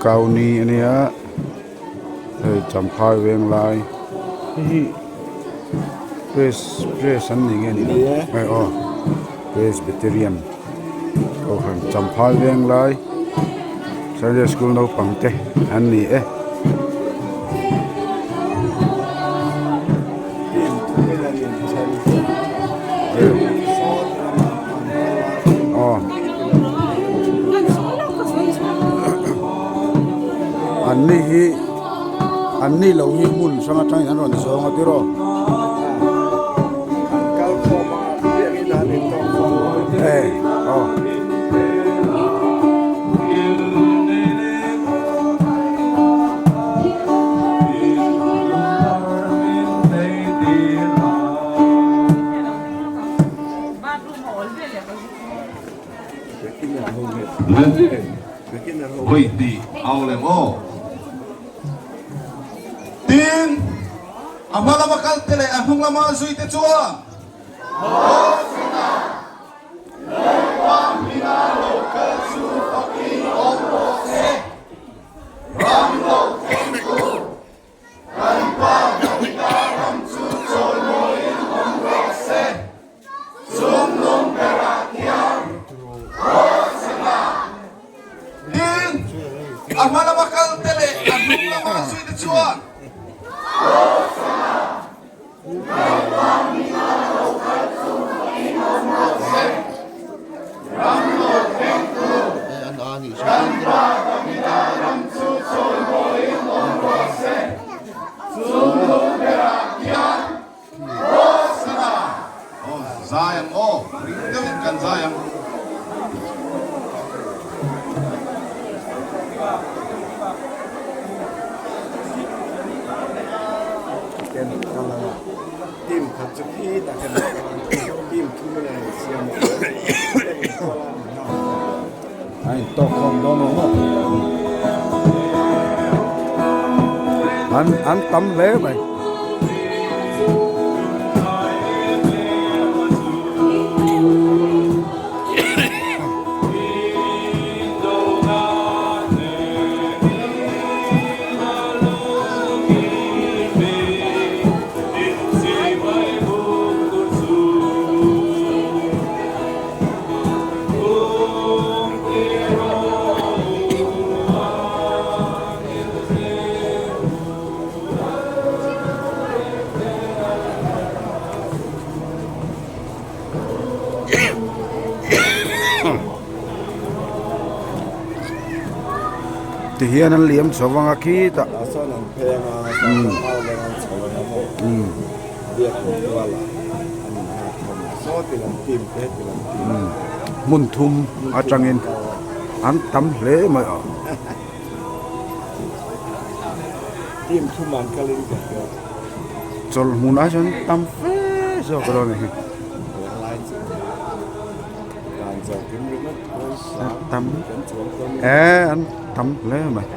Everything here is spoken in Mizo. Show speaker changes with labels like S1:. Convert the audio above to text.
S1: kau ni a nia hei champhai veng lai hei hi press press an ni nge ni lo hei aw presbyterian kohhran champhai veng lai sunday school naupang te an ni e. An ni hi an ni lo hi hmun hrang atangin an rawn zawng a tiraw.
S2: Vawi hnih au lem aw. Tin, a hma lama kal te leh a hnung lama zui te chuan Hawsina Lalpa hminga lo kal chu fakin awm rawh se, ram lo thleng tur Kan Pa Davida ram chu chawimawiin awm rawh se, chung nung berah khian Hosana! Tin, a hma lama kal te leh a hnung lama zui te chuan Hosana! Kan Pa hminga lo kal chu fakin awm rawh se, ram lo thleng tur Kan Pa Davida ram chu chawimawiin awm rawh se, chung lung berah khian Hosana! Aw zai ang aw, ring deuhin kan zai ang.
S1: A intawk khawm dawn lo maw? An an tam hle mai. Ti hian an liam chho vang a khitah Hmun thum atangin an tam hle mai a. Chawlh hmunah chuan tam fe zawk a lo ni hi. Tam e an tam hle mai.